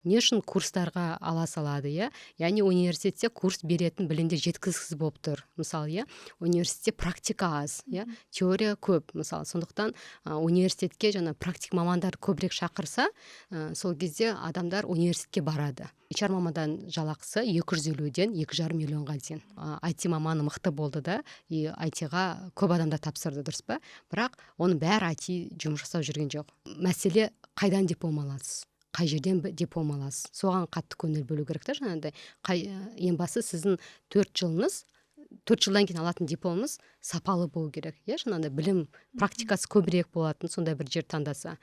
Не үшін курстарға ала салады, иә? Яғни университетте курс беретін білімдер жеткіліксіз болып тұр, мысалы, иә. Университетте практика аз, иә, теория көп, мысалы. Сондықтан университетке жаңа практик мамандар көбірек шақырса, сол кезде адамдар университетке барады. HR мамандан жалақысы 250-ден 2,5 миллионға дейін. IT маманы мықты болды да, и IT-ға көп адамдар тапсырды, дұрыс па? Бірақ оның бәрі IT жұмыс жасап жүрген жоқ. Мәселе: қайдан диплом аласыз, қай жерден диплом аласыз, соған қатты көңіл бөлу керек та. Жаңағыдай қай, ең бастысы, сіздің 4 жылыңыз, 4 жылдан кейін алатын дипломыңыз сапалы болу керек, иә. Жаңағыдай білім практикасы көбірек болатын сондай бір жер таңдаса.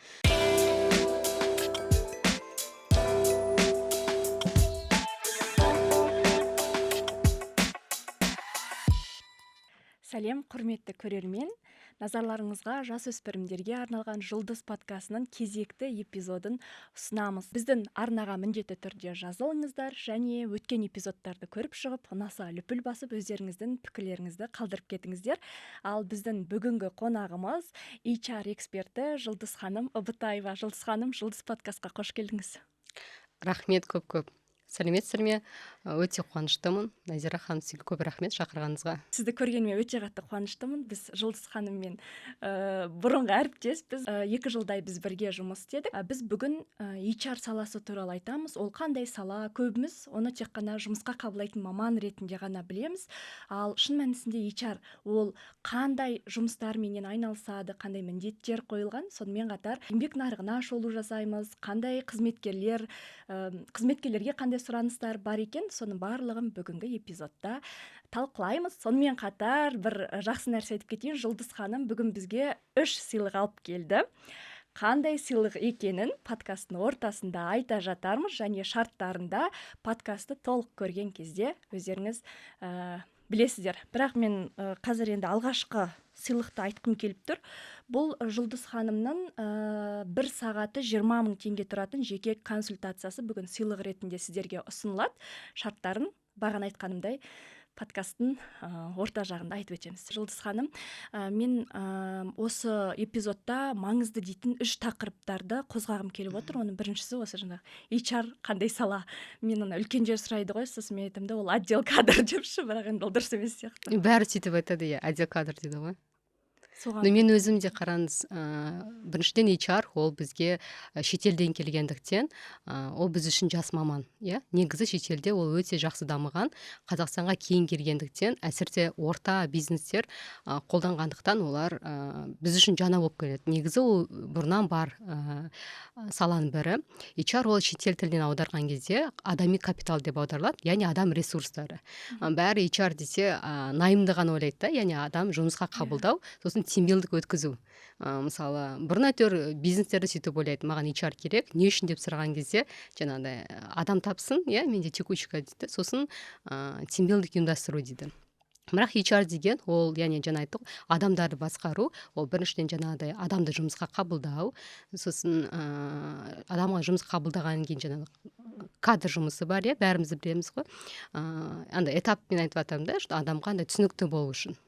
Сәлем, құрметті көрермен! Назарларыңызға жасөспірімдерге арналған «Жұлдыз» подкастының кезекті эпизодын ұсынамыз. Біздің арнаға міндетті түрде жазылыңыздар және өткен эпизодтарды көріп шығып, ұнаса, лүпіл басып, өздеріңіздің пікірлеріңізді қалдырып кетіңіздер. Ал біздің бүгінгі қонағымыз — HR эксперті Жұлдыз ханым Ыбытаева. Жұлдыз ханым, «Жұлдыз» подкастқа қош келдіңіз! Рахмет көп көп сәлеметсіздер ме? Өте қуаныштымын. Назира ханым, сізге көп рахмет шақырғаныңызға. Сізді көргеніме өте қатты қуаныштымын. Біз Жұлдыз ханыммен бұрынғы әріптеспіз, 2 жылдай біз бірге жұмыс істедік. Біз бүгін HR саласы туралы айтамыз. Ол қандай сала? Көбіміз оны тек қана жұмысқа қабылдайтын маман ретінде ғана білеміз. Ал шын мәнісінде HR ол қандай жұмыстарменен айналысады, қандай міндеттер қойылған? Сонымен қатар еңбек нарығына шолу жасаймыз, қандай қызметкерлер, қызметкерлерге қандай сұраныстар бар екен, соның барлығын бүгінгі эпизодта талқылаймыз. Сонымен қатар бір жақсы нәрсе айтып кетейін: Жұлдыз ханым бүгін бізге үш сыйлық алып келді. Қандай сыйлық екенін подкасттың ортасында айта жатармыз және шарттарында подкастты толық көрген кезде өздеріңіз білесіздер. Бірақ мен қазір енді алғашқы сыйлықты айтқым келіп тұр. Бұл Жұлдыз ханымның бір сағаты 20 000 теңге тұратын жеке консультациясы бүгін сыйлық ретінде сіздерге ұсынылады. Шарттарын бағана айтқанымдай, подкасттың орта жағында айтып өтеміз. Жұлдыз ханым, мен осы эпизодта маңызды дейтін үш тақырыптарды қозғағым келіп отыр. Оның біріншісі — осы жаңағы HR қандай сала? Мен ана үлкендер сұрайды ғой, сосын мен айтамын да, ол отдел кадр деп ше. Бірақ енді ол дұрыс емес сияқты. Бәрі сөйтіп айтады, иә, отдел кадр дейді ғой. Соған Но мен өзім де, қараңыз, біріншіден, HR ол бізге шетелден келгендіктен, ол біз үшін жас маман, иә. Негізі шетелде ол өте жақсы дамыған. Қазақстанға кейін келгендіктен, әсіресе орта бизнестер қолданғандықтан, олар біз үшін жаңа болып келеді. Негізі ол бұрыннан бар саланың бірі. HR ол шетел тілінен аударған кезде адами капитал деп аударылады, яғни адам ресурстары. Бәрі HR десе, наймды ғана ойлайды да, яғни адам жұмысқа қабылдау, сосын тимбилдинг өткізу. Мысалы, бұрын әйтеуір бизнестерді сөйтіп ойлайды: маған HR керек не үшін деп сұраған кезде, жаңағыдай адам тапсын, иә, менде текучка дейді, сосын тимбилдинг ұйымдастыру дейді. Бірақ HR деген ол, яғни жаңа айттық ғой, адамдарды басқару. Ол біріншіден жаңағыдай адамды жұмысқа қабылдау, сосын адамға жұмыс қабылдағаннан кейін жаңағы кадр жұмысы бар, иә, бәріміз білеміз ғой. Андай этаппен айтып жатырмын да, что адамға андай түсінікті болу үшін.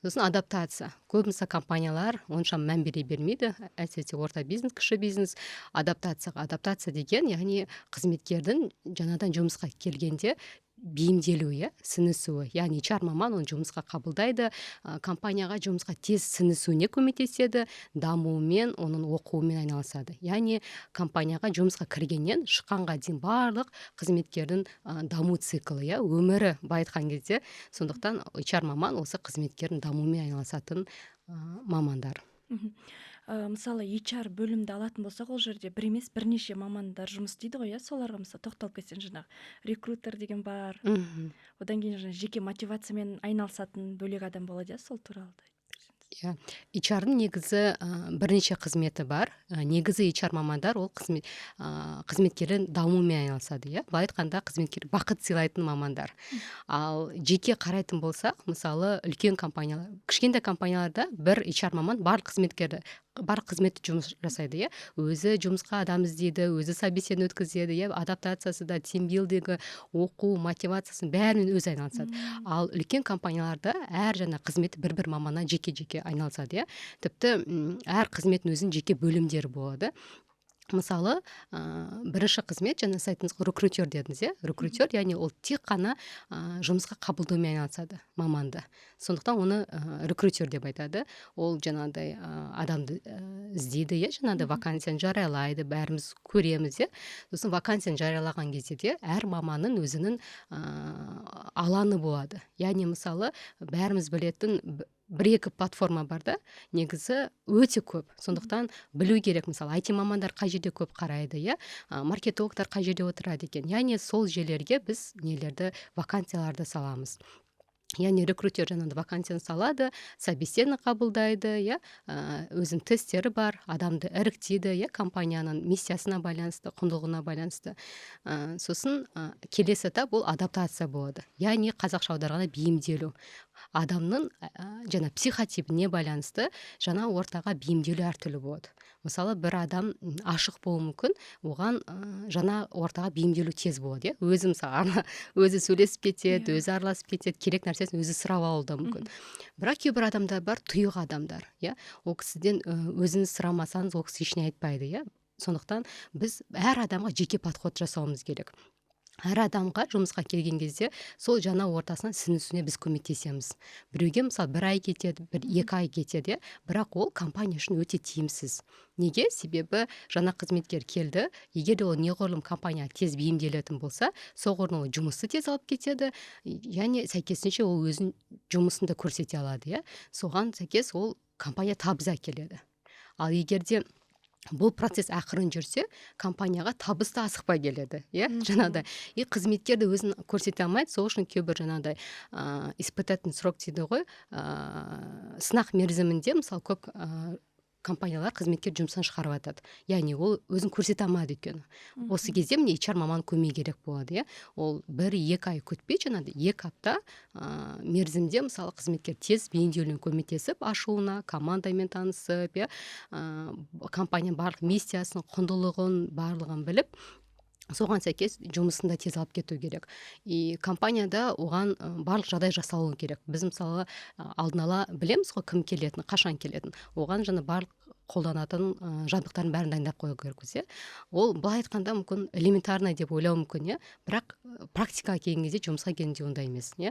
Сосын адаптация. Көбінесе компаниялар онша мән бере бермейді, әсіресе орта бизнес, кіші бизнес, адаптацияға. Адаптация деген, яғни қызметкердің жаңадан жұмысқа келгенде бейімделуі, иә, сіңісуі. Яғни HR маман оны жұмысқа қабылдайды, компанияға жұмысқа тез сіңісуіне көмектеседі, дамуымен, оның оқуымен айналысады. Яғни компанияға жұмысқа кіргеннен шыққанға дейін барлық қызметкердің даму циклі, иә, өмірі, былай айтқан кезде. Сондықтан HR маман осы қызметкердің дамуымен айналысатын мамандар. Мысалы, HR бөлімді алатын болсақ, ол жерде бір емес, бірнеше мамандар жұмыс істейді ғой, иә. Соларға, мысалы, тоқталып кетсең, жаңағы рекрутер деген бар, одан кейін жаңағы жеке мотивациямен айналысатын бөлек адам болады, иә. Сол туралы да айтып берсеңіз. Иә, HR-дың негізі бірнеше қызметі бар. Негізі HR мамандар ол қызметкердің дамуымен айналысады, иә. Былай айтқанда, қызметкер бақыт сыйлайтын мамандар. Ал жеке қарайтын болсақ, мысалы, үлкен компаниялар, кішкентай компанияларда бір HR маман барлық қызметкерді, барлық қызметті жұмыс жасайды, иә. Өзі жұмысқа адам іздейді, өзі собеседование өткізеді, иә, адаптациясы да, тимбилдингі, оқу, мотивациясын, бәрімен өзі айналысады. Ал үлкен компанияларда әр жаңа қызметті бір бір маманнан жеке жеке айналысады, иә. Тіпті әр қызметтің өзінің жеке бөлімдері болады. Мысалы, бірінші қызмет, жаңа сіз айттыңыз ғой, рекрутер дедіңіз, иә. Рекрутер, яғни ол тек қана жұмысқа қабылдаумен айналысады маманды, сондықтан оны рекрутер деп айтады. Ол жаңағыдай адамды іздейді, иә, жаңағыдай вакансияны жариялайды, бәріміз көреміз, иә. Сосын вакансияны жариялаған кезде де әр маманның өзінің алаңы болады. Яғни, мысалы, бәріміз білетін бір екі платформа бар да, негізі өте көп, сондықтан білу керек. Мысалы, IT мамандар қай жерде көп қарайды, иә, маркетологтар қай жерде отырады екен. Яғни сол жерлерге біз нелерді, вакансияларды саламыз. Яғни рекрутер жаңағыдай вакансияны салады, собеседование қабылдайды, иә, өзінің тесттері бар, адамды іріктейді, иә, компанияның миссиясына байланысты, құндылығына байланысты. Сосын келесі этап ол адаптация болады, яғни қазақша аударғанда бейімделу. Адамның жаңа психотипіне байланысты жаңа ортаға бейімделу әртүрлі болады. Мысалы, бір адам ашық болуы мүмкін, оған жаңа ортаға бейімделу тез болады, иә, өзі, мысалы, өзі сөйлесіп кетеді, өзі араласып кетеді, керек нәрсесін өзі сұрап алуы да мүмкін. Бірақ кейбір адамдар бар, тұйық адамдар, иә, ол кісіден өзіңіз сұрамасаңыз, ол кісі ештеңе айтпайды, иә. Сондықтан біз әр адамға жеке подход жасауымыз керек. Әр адамға жұмысқа келген кезде сол жаңа ортасына сіңісуіне біз көмектесеміз. Біреуге, мысалы, бір ай кетеді, бір 2 ай кетеді, иә, бірақ ол компания үшін өте тиімсіз. Неге? Себебі жаңа қызметкер келді, егер де ол неғұрлым компанияға тез бейімделетін болса, соғұрлым ол жұмысты тез алып кетеді, және сәйкесінше ол өзінің жұмысын да көрсете алады, иә, соған сәйкес ол компания табыс әкеледі. Ал егер де бұл процесс ақырын жүрсе, компанияға табыс та асықпай келеді, иә, жаңағыдай, и қызметкер де өзін көрсете алмайды. Сол үшін кейбір жаңағыдай испытательный срок дейді ғой, сынақ мерзімінде, мысалы, көп компаниялар қызметкер жұмыстан шығарып жатады, яғни ол өзін көрсете алмады. Өйткені осы кезде, міне, HR маман көмегі керек болады, иә. Ол 1-2 ай күтпей, жаңағыдай 2 апта мерзімде, мысалы, қызметкер тез бейімделуіне көмектесіп, ашылуына, командамен танысып, иә, компанияның барлық миссиясын, құндылығын, барлығын біліп, соған сәйкес жұмысын да тез алып кету керек. И компанияда оған барлық жағдай жасалуы керек. Біз, мысалы, алдын ала білеміз ғой кім келетінін, қашан келетінін, оған жаңа барлық қолданатын жабдықтардың бәрін дайындап қою керекпіз, иә. Ол былай айтқанда мүмкін элементарно деп ойлауы мүмкін, иә, бірақ практикаға келген кезде, жұмысқа келгенде ондай емес, иә.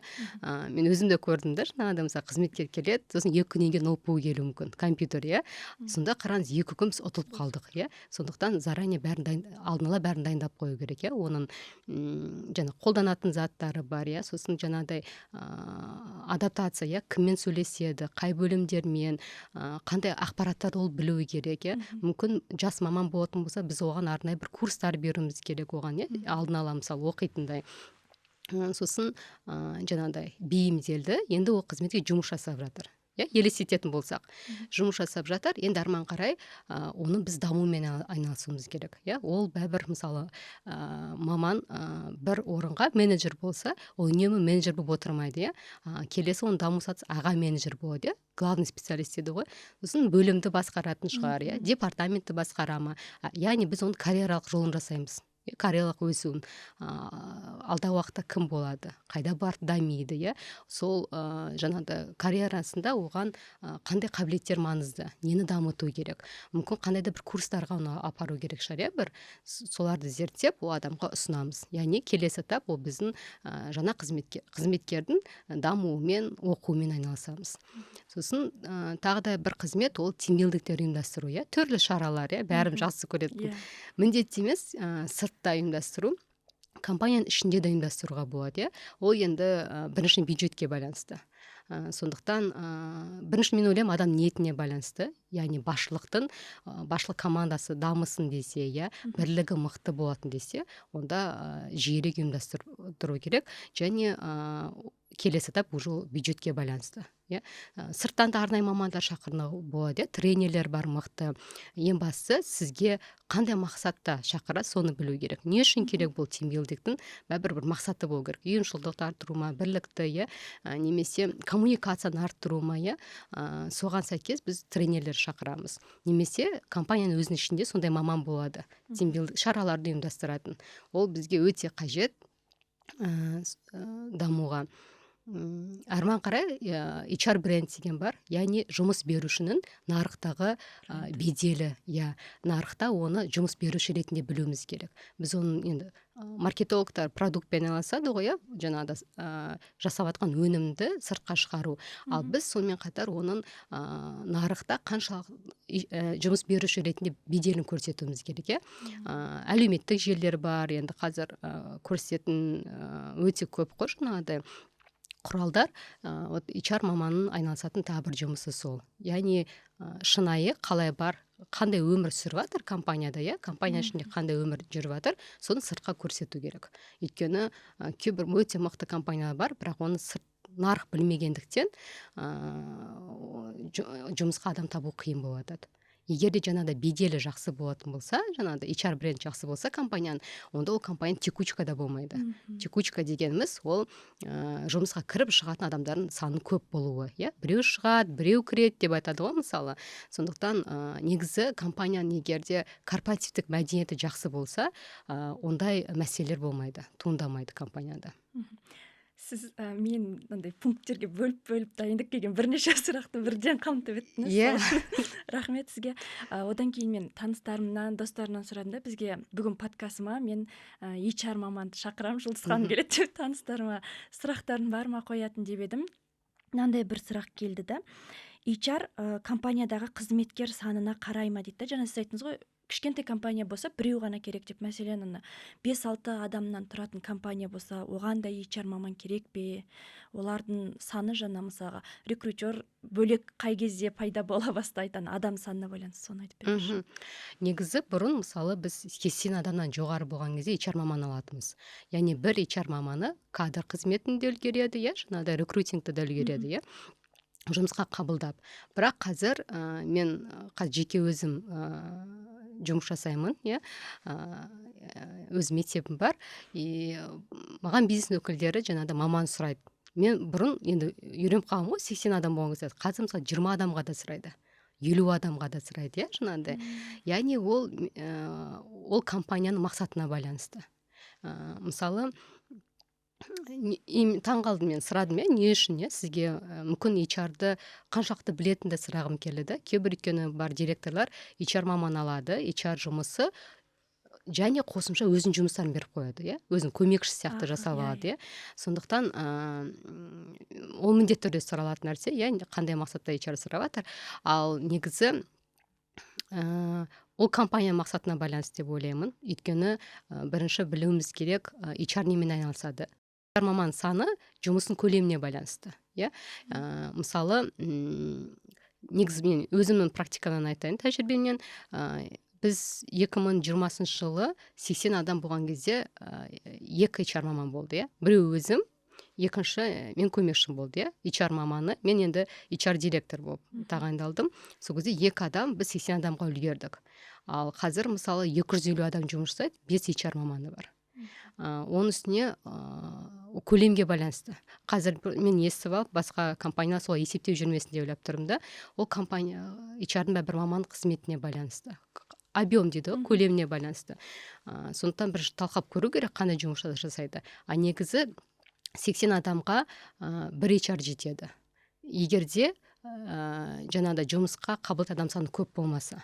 Мен өзім де көрдім да, жаңағыдай, мысалы, қызметкер келеді, сосын 2 күннен кейін ноутбук келуі мүмкін, компьютер, иә. Сонда қараңыз, 2 күн біз ұтылып қалдық, иә. Сондықтан заранее бәрін дайын, алдын ала бәрін дайындап қою керек, иә. Оның жаңа қолданатын заттары бар, иә. Сосын жаңағыдай адаптация, иә, кіммен сөйлеседі, қай бөлімдермен, қандай ақпараттарды ол білуі керек, иә. Мүмкін жас маман болатын болса, біз оған арнайы бір курстар беруіміз керек оған, иә, алдын ала, мысалы, оқитындай. Сосын жаңағыдай бейімделді, енді ол қызметке жұмыс жасап жатыр, иә, елестететін болсақ, жұмыс жасап жатыр. Енді арман қарай оның біз дамуымен айналысуымыз керек, иә. Ол бәрібір, мысалы, маман бір орынға менеджер болса, ол үнемі менеджер болып отырмайды, иә. Келесі оның даму сатысы аға менеджер болады, иә, главный специалист дейді ғой. Сосын бөлімді басқаратын шығар, иә, департаментті басқара ма. Яғни біз оның карьералық жолын жасаймыз, карьералық өсуін, алдағы уақытта кім болады, қайда барып дамиды, иә. Сол жаңағыдай карьерасында оған қандай қабілеттер маңызды, нені дамыту керек, мүмкін, қандай да бір курстарға оны апару керек шығар, иә. Бір соларды зерттеп, ол адамға ұсынамыз. Яғни келесі этап ол біздің жаңа қызметкердің дамуымен, оқуымен айналысамыз. Сосын тағы да бір қызмет ол тимбилдингтер ұйымдастыру, иә, түрлі шаралар, иә, бәріміз жақсы көретін. Міндетті емес сыртта ұйымдастыру, компанияның ішінде де ұйымдастыруға болады, иә. Ол енді біріншіден бюджетке байланысты. Сондықтан бірінші, мен ойлаймын, адам ниетіне байланысты, яғни басшылықтың, басшылық командасы дамысын десе, иә, бірлігі мықты болатын десе, онда жиірек ұйымдастыру керек. Және келесі этап уже ол бюджетке байланысты, иә. Сырттан да арнайы мамандар шақыруға болады, иә, тренерлер бар мықты. Ең бастысы, сізге қандай мақсатта шақырады, соны білу керек. Не үшін керек бұл тимбилдингтің? Бәрібір бір мақсаты болу керек: ұйымшылдықты арттыру ма, бірлікті, иә, немесе коммуникацияны арттыру ма, иә. Соған сәйкес біз тренерлер шақырамыз немесе компанияның өзінің ішінде сондай маман болады, тимбилдинг шараларды ұйымдастыратын. Ол бізге өте қажет дамуға. Әрман қарай HR бренд деген бар, яғни жұмыс берушінің нарықтағы беделі, иә, нарықта оны жұмыс беруші ретінде білуіміз керек. Біз оның енді маркетологтар продуктпен айналысады ғой, иә, жаңағыдай жасап жатқан өнімді сыртқа шығару. Ал біз сонымен қатар оның нарықта қаншалық жұмыс беруші ретінде беделін көрсетуіміз керек, иә. Әлеуметтік желілер бар, енді қазір көрсететін өте көп қой жаңағыдай құралдар. Вот HR маманның айналысатын тағы бір жұмысы сол, яғни шынайы қалай бар, қандай өмір сүріп жатыр компанияда, иә, компания ішінде қандай өмір жүріп жатыр, соны сыртқа көрсету керек. Өйткені кейбір өте мықты компаниялар бар, бірақ оны сырт нарық білмегендіктен, жұмысқа адам табу қиын болып жатады. Егер де жаңағыдай беделі жақсы болатын болса, жаңағыдай HR бренд жақсы болса компанияның, онда ол компания текучкада болмайды. Текучка дегеніміз ол жұмысқа кіріп шығатын адамдардың саны көп болуы, иә, біреу шығады, біреу кіреді деп айтады ғой мысалы. Сондықтан негізі компанияның егер де корпоративтік мәдениеті жақсы болса, ондай мәселелер болмайды, туындамайды компанияда. Сіз мен мынандай пункттерге бөліп бөліп дайындап келген бірнеше сұрақты бірден қамтып өттіңіз. Иә. Рахмет сізге. Одан кейін мен таныстарымнан, достарымнан сұрадым да, бізге бүгін подкастыма мен HR маманды шақырамын, Жұлдыз ханым келеді деп, таныстарыма сұрақтарың бар ма қоятын деп едім. Мынандай бір сұрақ келді да: HR компаниядағы қызметкер санына қарай ма дейді да. Жаңа сіз айттыңыз ғой, кішкентай компания болса, біреу ғана керек деп. Мәселен, ана 5-6 адамнан тұратын компания болса, оған да HR маман керек пе? Олардың саны жаңа, мысалға, рекрутер бөлек қай кезде пайда бола бастайды, ана адам санына байланысты, соны айтып беріңізші. Негізі бұрын, мысалы, біз 80 адамнан жоғары болған кезде HR маман алатынбыз, яғни бір HR маманы кадр қызметін де үлгереді, иә, жаңағыдай рекрутингті де үлгереді, иә, жұмысқа қабылдап. Бірақ қазір мен қазір жеке өзім жұмыс жасаймын, иә, өз мектебім бар, и маған бизнес өкілдері жаңағыдай маман сұрайды. Мен бұрын енді үйреніп қалғанмын ғой 80 адам болған кезде. Қазір, мысалы, 20 адамға да сұрайды, 50 адамға да сұрайды, иә, жаңағыдай. Яғни ол компанияның мақсатына байланысты. Мысалы, таң қалдым, мен сұрадым, иә, не үшін, иә, сізге мүмкін HR-ды қаншалықты білетінді сұрағым келді да. Кейбір, өйткені бар директорлар HR маман алады, HR жұмысы және қосымша өзінің жұмыстарын беріп қояды, иә, өзінің көмекшісі сияқты жасап алады, иә. Сондықтан ол міндетті түрде сұралатын нәрсе, иә, қандай мақсатта HR сұрап жатыр. Ал негізі ол компания мақсатына байланысты деп ойлаймын. Өйткені бірінші білуіміз керек, HR немен айналысады. HR маман саны жұмыстың көлеміне байланысты, иә. Мысалы, негізі мен өзімнің практикамнан айтайын, тәжірибемнен. Біз 2020 жылы 80 адам болған кезде екі HR маман болды, иә. Біреу өзім, екінші мен көмекшім болды, иә, HR маманы. Мен енді HR директор болып тағайындалдым. Сол кезде екі адам біз 80 адамға үлгердік. Ал қазір, мысалы, 250 адам жұмыс жасайды, 5 HR маманы бар. Оның үстіне көлемге байланысты. Қазір мен естіп алып, басқа компаниялар солай есептеп жүрмесін деп ойлап тұрмын да. Ол компания HR-дың бәрі бір маман қызметіне байланысты, объем дейді ғой, көлеміне байланысты. Сондықтан бір талқылап көру керек, қандай жұмыс жасайды. А негізі 80 адамға бір HR жетеді, егер де жаңағыдай жұмысқа қабылдайтын адам саны көп болмаса.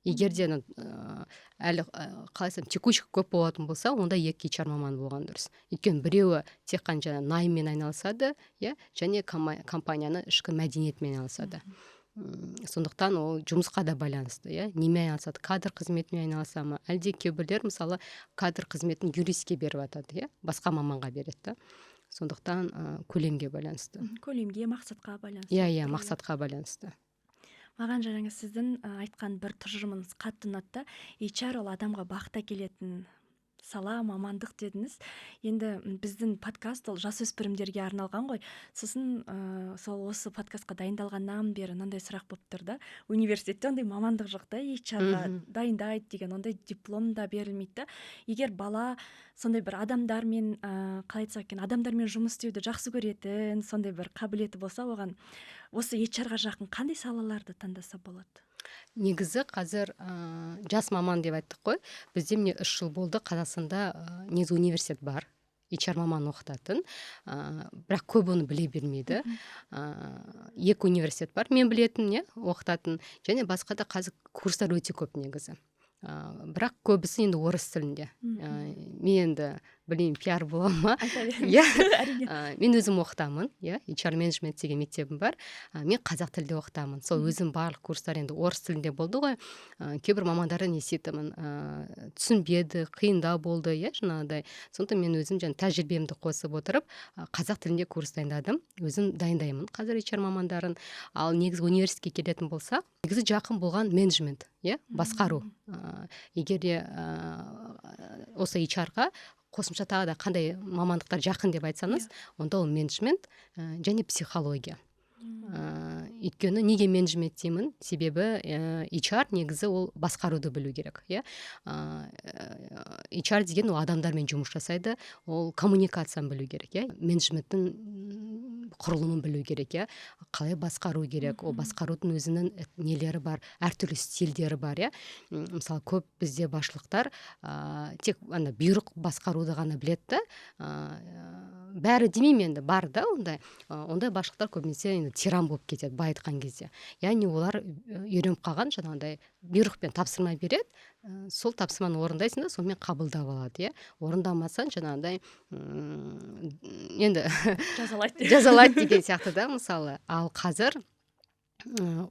Егер де әлі қалай айтсам, текучка көп болатын болса, онда екі HR маман болған дұрыс. Өйткені біреуі тек қана жаңағы найммен айналысады, иә, және компанияның ішкі мәдениетімен айналысады. Сондықтан ол жұмысқа да байланысты, иә, немен айналысады: кадр қызметімен айналыса ма, әлде кейбіреулер, мысалы, кадр қызметін юристке беріп жатады, иә, басқа маманға береді да. Сондықтан көлемге байланысты. Көлемге, мақсатқа байланысты. Иә, мақсатқа байланысты. Маған жаңа сіздің айтқан бір тұжырымыңыз қатты ұнады да. HR ол адамға бақыт әкелетін сала, мамандық дедіңіз. Енді біздің подкаст ол жасөспірімдерге арналған ғой. Сосын сол осы подкастқа дайындалғаннан бері мынандай сұрақ болып тұр да: университетте ондай мамандық жоқ та, HR-ға дайындайды деген ондай диплом да берілмейді да. Егер бала сондай бір адамдармен, қалай айтсақ екен, адамдармен жұмыс істеуді жақсы көретін сондай бір қабілеті болса, оған осы HR-ға жақын қандай салаларды таңдаса болады? Негізі қазір жас маман деп айттық қой. Бізде, міне, 3 жыл болды, Қазақстанда негізі университет бар. HR маман оқытатын, бірақ көп оны біле бермейді. 2 университет бар мен білетін, иә, оқытатын, және басқа да қазір курстар өте көп негізі. Бірақ көбісі енді орыс тілінде. Мен енді білмеймін, пиар бола ма? Айта беріңіз. Иә. Әрине. Мен өзім оқытамын, иә, HR менеджмент деген мектебім бар. Мен қазақ тілінде оқытамын. Сол өзім барлық курстар енді орыс тілінде болды ғой. Кейбір мамандардан еститінмін, түсінбеді, қиындау болды, иә, жаңағыдай. Сондықтан мен өзім жаңа тәжірибемді қосып отырып, қазақ тілінде курс дайындадым. Өзім дайындаймын қазір HR мамандарын. Ал негізі университетке келетін болсақ, негізі жақын болған менеджмент, иә, басқару. Егер де осы HR-ға қосымша тағы да қандай мамандықтар жақын деп айтсаңыз, онда ол менеджмент және психология. Өйткені неге менеджмент деймін? Себебі HR негізі ол басқаруды білу керек, иә? HR деген ол адамдармен жұмыс жасайды, ол коммуникацияны білу керек, иә? Менеджменттің құрылымын білу керек, иә? Қалай басқару керек, ол басқарудың өзінің нелері бар, әртүрлі стильдері бар, иә? Мысалы, көп бізде басшылықтар тек ана бұйрық басқаруды ғана біледі да, бәрі демеймін енді, бар да ондай. Ондай басшылықтар көбінесе енді тиран болып кетеді, былай айтқан кезде. Яғни олар үйреніп қалған жаңағыдай бұйрықпен тапсырма береді, сол тапсырманы орындайсың да, сонымен қабылдап алады, иә. Орындамасаң жаңағыдай енді жазалайды. Жазалайды деген сияқты да, мысалы. Ал қазір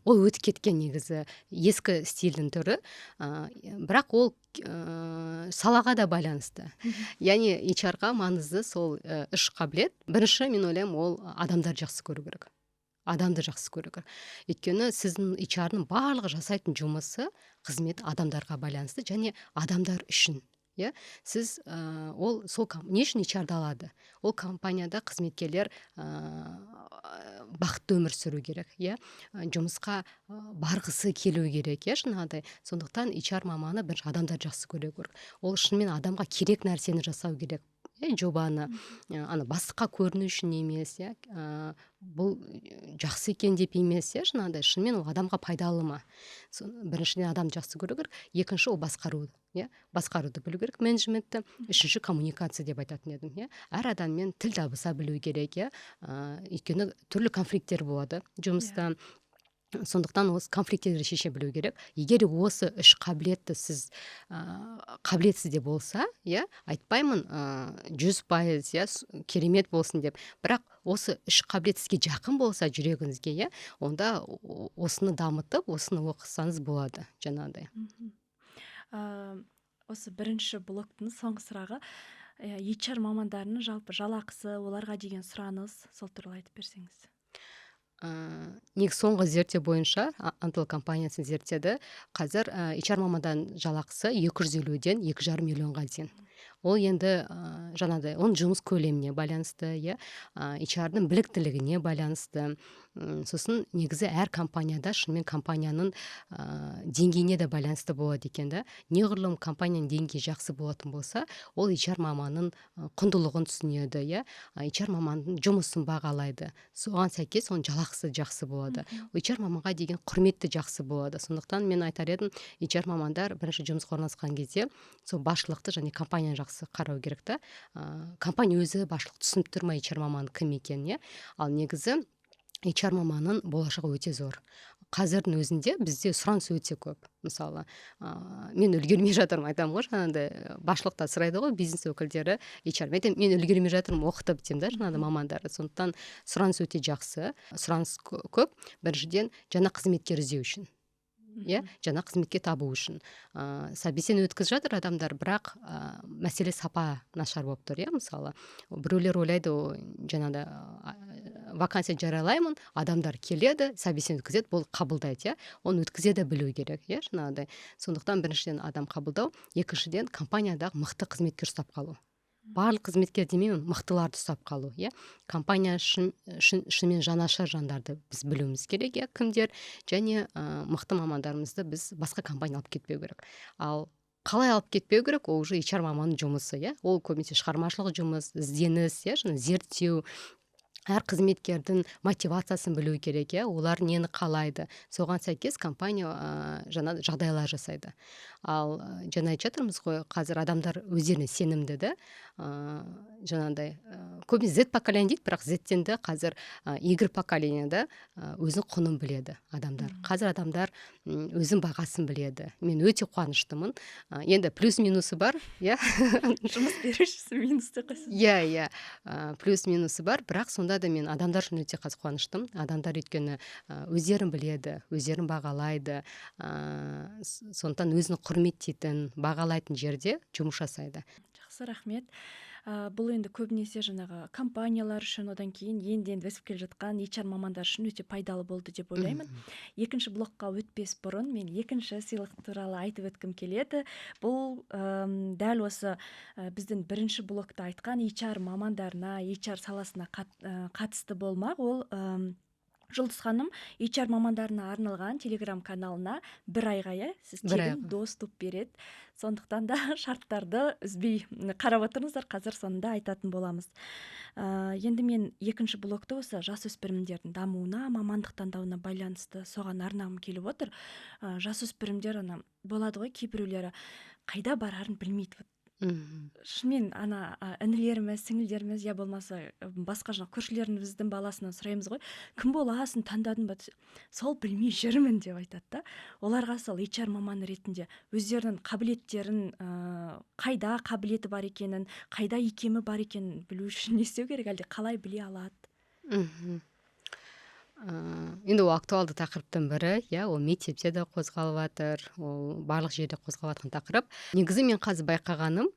ол өтіп кеткен негізі ескі стильдің түрі, бірақ ол салаға да байланысты. Яғни HR-ға маңызды сол үш қабілет. Бірінші, мен ойлаймын, ол адамдарды жақсы көру керек. Адамды жақсы көру керек. Өйткені сіздің HR-ның барлығы жасайтын жұмысы, қызмет адамдарға байланысты және адамдар үшін. Иә? Сіз, ол сол не үшін HR-ды алады? Ол компанияда қызметкерлер бақытты өмір сүру керек, иә? Жұмысқа барғысы келу керек, иә, жаңағыдай. Сондықтан HR маманы бірінші адамдарды жақсы көру керек. Ол шынымен адамға керек нәрсені жасау керек. Иә, жобаны, ана бастыққа көріну үшін емес, иә, бұл жақсы екен деп емес, иә, жаңағыдай, шынымен ол адамға пайдалы ма? Біріншіден, адамды жақсы көру керек, екінші, ол басқару, иә, басқаруды білу керек, менеджментті, үшінші, коммуникация деп айтатын едім, иә. Әр адаммен тіл табыса білу керек, иә, өйткені түрлі конфликттер болады жұмыста. Сондықтан осы конфликттерді шеше білу керек. Егер осы үш қабілетті сіз қабілетсіз де болса, иә, айтпаймын 100%, иә, керемет болсын деп, бірақ осы үш қабілет сізге жақын болса жүрегіңізге, иә, онда осыны дамытып, осыны оқысаңыз болады жаңағыдай. Осы бірінші блоктың соңғы сұрағы, HR мамандарының жалпы жалақысы, оларға деген сұраныс, сол туралы айтып берсеңіз. Негізі соңғы зерттеу бойынша, Антел компаниясы зерттеді, қазір HR мамандарының жалақысы 250-ден 2,5 миллионға дейін. Ол енді жаңағыдай, оның жұмыс көлеміне байланысты, иә, HR-дың біліктілігіне байланысты. Сосын негізі әр компанияда шынымен компанияның деңгейіне де байланысты болады екен да. Неғұрлым компанияның деңгейі жақсы болатын болса, ол HR маманның құндылығын түсінеді, иә, HR маманның жұмысын бағалайды. Соған сәйкес оның жалақысы жақсы болады. HR маманға деген құрмет те жақсы болады. Сондықтан мен айтар едім, HR мамандар бірінші жұмысқа орналасқан кезде сол басшылықты және компанияны жақсы қарау керек та. Компания өзі, басшылық түсініп тұр ма HR маманы кім екенін, иә. Ал негізі HR маманның болашағы өте зор. Қазірдің өзінде бізде сұраныс өте көп. Мысалы, мен үлгермей жатырмын, айтамын ғой, жаңағыдай басшылықтар сұрайды ғой, бизнес өкілдері HR. Мен айтамын, мен үлгермей жатырмын оқытып деймін да, жаңағыдай мамандарды. Сондықтан сұраныс өте жақсы, сұраныс көп. Біріншіден, жаңа қызметкер іздеу үшін. Иә, жаңа қызметке табу үшін. Собеседование өткізіп жатыр адамдар, бірақ мәселе сапа нашар болып тұр, иә, мысалы. Біреулер ойлайды, жаңағыдай вакансия жариялаймын, адамдар келеді, собеседование өткізеді, бұл қабылдайды, иә. Оны өткізе де білу керек, иә, жаңағыдай. Сондықтан біріншіден адам қабылдау, екіншіден, компаниядағы мықты қызметкер ұстап қалу. Барлық қызметкер демеймін, мықтыларды ұстап қалу, иә. Компания шынымен жанашыр жандарды біз білуіміз керек, иә, кімдер, және мықты мамандарымызды біз басқа компания алып кетпеу керек. Ал қалай алып кетпеу керек, ол уже HR маманның жұмысы, иә. Ол көбінесе шығармашылық жұмыс, ізденіс, иә, жаңа зерттеу, әр қызметкердің мотивациясын білу керек, иә, олар нені қалайды, соған сәйкес компания жаңа жағдайлар жасайды. Ал жаңа айтып жатырмыз ғой, қазір адамдар өздеріне сенімді да, жаңағыдай, көбінесе Z поколение дейді, бірақ Z-тен де қазір Y поколение да өзінің құнын біледі адамдар. Қазір адамдар өзінің бағасын біледі. Мен өте қуаныштымын. Енді плюс минусы бар, иә. Жұмыс берушісі минус деп қойсын. Иә, плюс минусы бар, бірақ сонда да мен адамдар үшін өте қазір қуаныштымын. Адамдар өйткені өздерін біледі, өздерін бағалайды, сондықтан өзін құрметтейтін, бағалайтын жерде жұмыс жасайды. Жақсы, рахмет. Бұл енді көбінесе жаңағы компаниялар үшін, одан кейін енді енді өсіп келе жатқан HR мамандар үшін өте пайдалы болды деп ойлаймын. Екінші блокқа өтпес бұрын мен екінші сыйлық туралы айтып өткім келеді. Бұл дәл осы біздің бірінші блокта айтқан HR мамандарына, HR саласына қатысты болмақ. Ол Жұлдыз ханым HR мамандарына арналған телеграм каналына бір айға, иә, сіз бір тегін айға доступ береді. Сондықтан да шарттарды үзбей қарап отырыңыздар, қазір соны айтатын боламыз. Енді мен екінші блокты осы жасөспірімдердің дамуына, мамандық таңдауына байланысты соған арнағым келіп отыр. Жасөспірімдер ана болады ғой, кейбіреулері қайда барарын білмейді. Вот шынымен ана інілеріміз, сіңілдеріміз, я болмаса басқа жаңағы көршілеріміздің баласынан сұраймыз ғой: «Кім боласың, таңдадың ба?» десе, «Сол білмей жүрмін» деп айтады да. Оларға сол HR маманы ретінде өздерінің қабілеттерін, қайда қабілеті бар екенін, қайда икемі бар екенін білу үшін не істеу керек, әлде қалай біле алады? Енді ол актуалды тақырыптың бірі, иә. Ол мектепте де қозғалып жатыр, ол барлық жерде қозғалып жатқан тақырып. Негізі мен қазір байқағаным,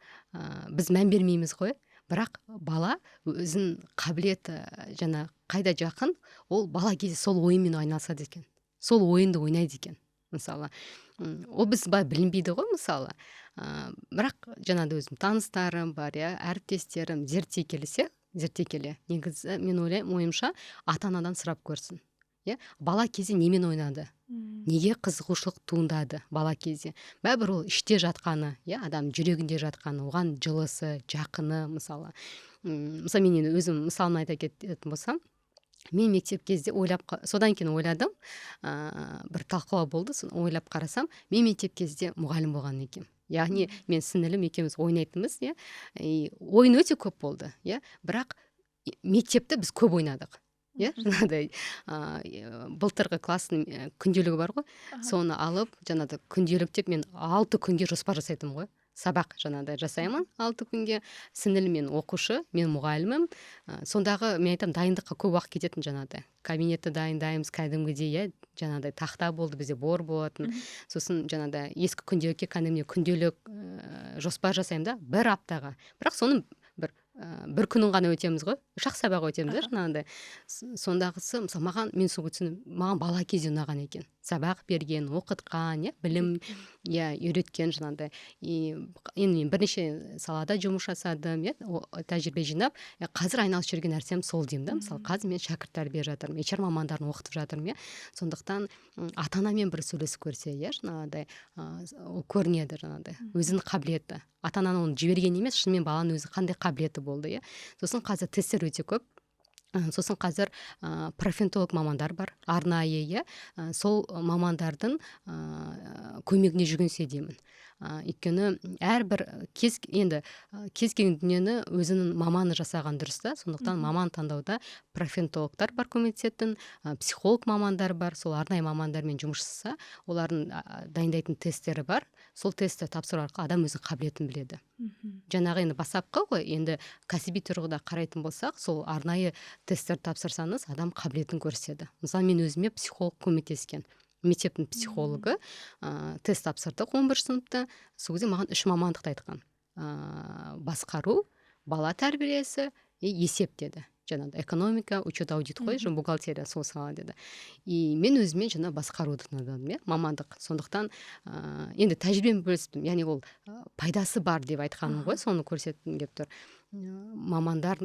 біз мән бермейміз ғой, бірақ бала өзінің қабілеті жаңа қайда жақын, ол бала кезде сол ойынмен айналысады екен, сол ойынды ойнайды екен. Мысалы, ол біз былай білінбейді ғой, мысалы, бірақ жаңағыдай өзім таныстарым бар, иә, әріптестерім зерттей келе, негізі мен ойлаймын, ойымша, ата анадан сұрап көрсін, иә, бала кезде немен ойнады, неге қызығушылық туындады бала кезде. Бәрібір ол іште жатқаны, иә, адам жүрегінде жатқаны, оған жылысы, жақыны. Мысалы, мысалы, мен енді өзім мысалын айта кететін болсам, мен мектеп кезде ойлап, содан кейін ойладым, бір талқылау болды, соны ойлап қарасам, мен мектеп кезде мұғалім болған екенмін. Яғни мен, сіңілім екеуміз ойнайтынбыз, иә, и ойын өте көп болды, иә, бірақ мектепті біз көп ойнадық, иә. Жаңағыдай былтырғы класстың күнделігі бар ғой, соны алып, жаңағыдай күнделік деп мен 6 күнге жоспар жасайтынмын ғой. Сабақ жаңағыдай жасаймын 6 күнге. Сіңілім мен оқушы, мен мұғаліммін. Сондағы мен айтамын, дайындыққа көп уақыт кететін. Жаңағыдай кабинетті дайындаймыз кәдімгідей, иә, жаңағыдай тақта болды бізде, бор болатын. Сосын жаңағыдай ескі күнделікке кәдімгідей күнделік, жоспар жасаймын да бір аптаға. Бірақ соның бір күнін ғана өтеміз ғой, үш ақ сабақ өтеміз да. Жаңағыдай сондағысы, мысалы, маған, мен сол түсіндім, маған бала кезде ұнаған екен сабақ берген, оқытқан, иә, білім, иә, үйреткен жаңағыдай. И енді мен бірнеше салада жұмыс жасадым, иә, тәжірибе жинап, қазір айналысып жүрген нәрсем сол деймін да. Мысалы, қазір мен шәкірт тәрбие жатырмын, HR мамандарын оқытып жатырмын, иә. Сондықтан ата анамен бір сөйлесіп көрсе, иә, жаңағыдай, ол көрінеді жаңағыдай өзінің қабілеті. Ата ананың оны жіберген емес, шынымен баланың өзі қандай қабілеті болды, иә. Сосын қазір тесттер өте көп. Сосын қазір профориентолог мамандар бар арнайы, иә. Сол мамандардың көмегіне жүгінсе деймін. Өйткені әрбір кез, енді кез келген дүниені өзінің маманы жасаған дұрыс та. Сондықтан маман таңдауда профориентологтар бар көмектесетін, психолог мамандар бар. Сол арнайы мамандармен жұмыс жасаса, олардың дайындайтын тесттері бар. Сол тестті тапсыру арқылы адам өзінің қабілетін біледі. Жаңағы енді бастапқы ғой, енді кәсіби тұрғыда қарайтын болсақ, сол арнайы тесттер тапсырсаңыз, адам қабілетін көрсетеді. Мысалы, мен өзіме психолог көмектескен, мектептің психологы. Тест тапсырдық 11 сыныпта. Сол кезде маған үш мамандықты айтқан: басқару, бала тәрбиесі и есеп деді, жаңағыдай экономика, учет, аудит қой, жаңа бухгалтерия, сол сала деді. И мен өзіме жаңа басқаруды таңдадым, иә, мамандық. Сондықтан енді тәжірибемен бөлістім, яғни ол пайдасы бар деп айтқаным ғой, соны көрсеткім келіп тұр. Мамандар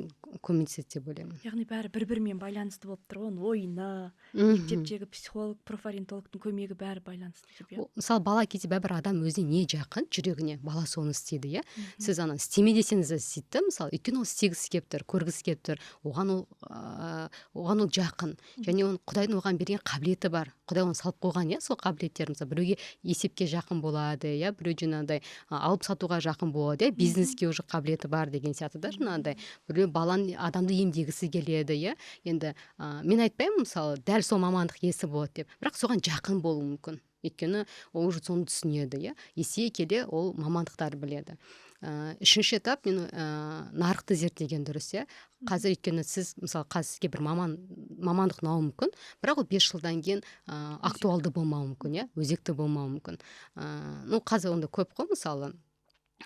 көмектеседі деп ойлаймын. Яғни бәрі бір бірімен байланысты болып тұр ғой: оның ойыны, мектептегі психолог, профориентологтың көмегі, бәрі байланысты деп, иә. Мысалы, бала кезде бәрібір адам өзіне не жақын, жүрегіне, бала соны істейді, иә. Сіз ана істеме десеңіз де істейді да, мысалы, өйткені ол істегісі келіп тұр, көргісі келіп тұр. Оған Оған ол жақын және оның, Құдайдың оған берген қабілеті бар. Құдай оны салып қойған, иә, сол қабілеттер. Мысалы, біреуге есепке жақын болады, иә, біреу жаңағыдай алып сатуға жақын болады, иә, бизнеске уже қабілеті бар деген сияқты да. Жаңағыдай біреу баланы, адамды емдегісі келеді, иә. Енді мен айтпаймын, мысалы, дәл сол мамандық иесі болады деп, бірақ соған жақын болуы мүмкін, өйткені ол уже соны түсінеді, иә, есейе келе ол мамандықтар біледі. Үшінші этап, мен нарықты зерттеген дұрыс, иә, қазір. Өйткені сіз, мысалы, қазір сізге бір мамандық ұнауы мүмкін, бірақ ол 5 жылдан кейін актуалды болмауы мүмкін, иә, өзекті болмауы мүмкін. Ну, қазір онда көп қой, мысалы.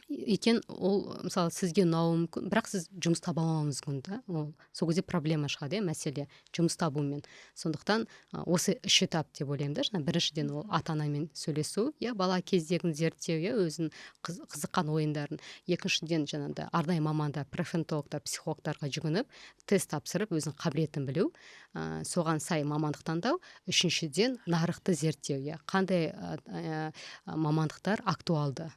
Екен ол, мысалы, сізге ұнауы мүмкін, бірақ сіз жұмыс таба алмауыңыз мүмкін да. Ол сол кезде проблема шығады, иә, мәселе жұмыс табумен. Сондықтан осы үш этап деп ойлаймын да. Жаңа біріншіден, ол ата анамен сөйлесу, иә, бала кездегін зерттеу, иә, өзінің қызыққан ойындарын. Екіншіден, жаңағыдай арнайы мамандар, профориентологтар, психологтарға жүгініп, тест тапсырып, өзінің қабілетін білу, соған сай мамандық таңдау. Үшіншіден, нарықты зерттеу, иә, қандай мамандықтар актуалды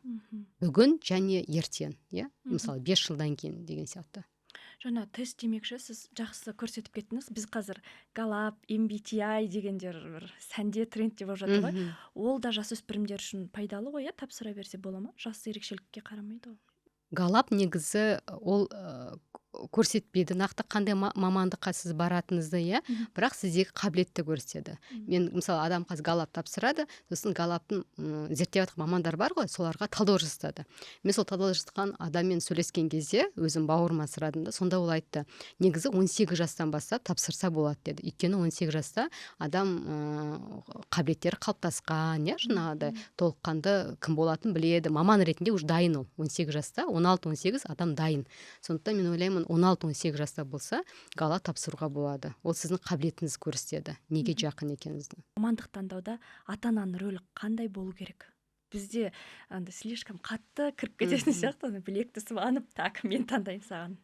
бүгін және ертең, иә, мысалы, 5 жылдан кейін деген сияқты. Жаңа тест демекші, сіз жақсы көрсетіп кеттіңіз. Біз қазір Gallup, MBTI дегендер бір сәнде, трендте болып жатыр ғой. Ол да жасөспірімдер үшін пайдалы ғой, иә? Тапсыра берсе бола ма? Жас ерекшелікке қарамайды ғой. Gallup негізі ол көрсетпейді нақты қандай мамандыққа сіз баратыныңызды, иә, бірақ сіздегі қабілетті көрсетеді. Мен, мысалы, адам қазір Gallup тапсырады, сосын Gallup-тың зерттеп жатқан мамандар бар ғой, соларға талдау жасатады. Мен сол талдау жасатқан адаммен сөйлескен кезде өзім бауырыма сұрадым да, сонда ол айтты: негізі 18 жастан бастап тапсырса болады деді, өйткені 18 жаста адам қабілеттері қалыптасқан, иә, жаңағыдай толыққанды кім болатынын біледі, маман ретінде уже дайын ол 18 жаста, 16-18 адам дайын. Сондықтан мен ойлаймын, 16-18 жаста болса, Gallup тапсыруға болады. Ол сіздің қабілетіңізді көрсетеді, неге жақын екеніңізді. Мамандық таңдауда ата ананың рөлі қандай болу керек? Бізде андай слишком қатты кіріп кететін сияқты, ана білекті сыбанып, так, мен таңдаймын саған.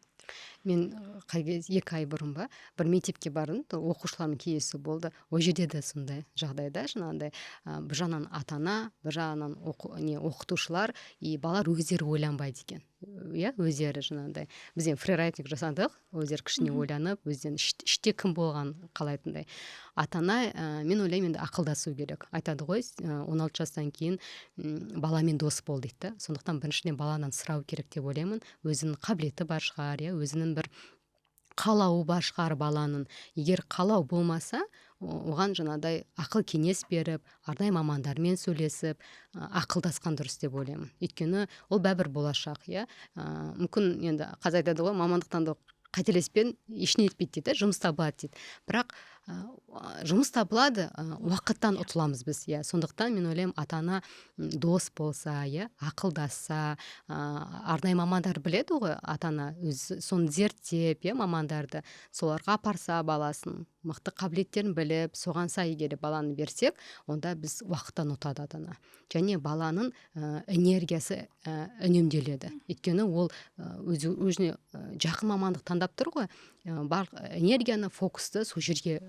Мен қай кез, 2 ай бұрын ба, бір мектепке бардым, оқушылармен кездесу болды. Ол жерде де сондай жағдай да, жаңағындай бір жағынан ата ана, бір жағынан оқу, не, оқытушылар и балалар өздері ойланбайды екен, иә. Өздері жаңағындай біз енді фрирайтинг жасадық, өздері кішкене ойланып, өздерінің іште кім болғанын қалайтындай. Ата ана, мен ойлаймын, енді ақылдасу керек. Айтады ғой, 16 жастан кейін баламен дос бол дейді да. Сондықтан біріншіден баладан сұрау керек деп ойлаймын. Өзінің қабілеті бар шығар, иә, өзінің бір қалауы бар шығар баланың. Егер қалау болмаса, оған жаңағыдай ақыл кеңес беріп, арнайы мамандармен сөйлесіп, ақылдасқан дұрыс деп ойлаймын, өйткені ол бәрібір болашақ, иә. Мүмкін, енді қазір айтады ғой, мамандық таңдау қателеспен ештеңе етпейді дейді, жұмыс табылады дейді. Бірақ жұмыс табылады, уақыттан ұтыламыз біз, иә. Сондықтан мен ойлаймын, ата ана дос болса, иә, ақылдасса, арнайы мамандар біледі ғой ата ана өзі, соны зерттеп, иә, мамандарды, соларға апарса баласын, мықты қабілеттерін біліп, соған сай егер баланы берсек, онда біз уақыттан ұтады ата ана және баланың энергиясы үнемделеді, өйткені ол өзі өзіне жақын мамандық таңдап тұр ғой, барлық энергияны, фокусты сол жерге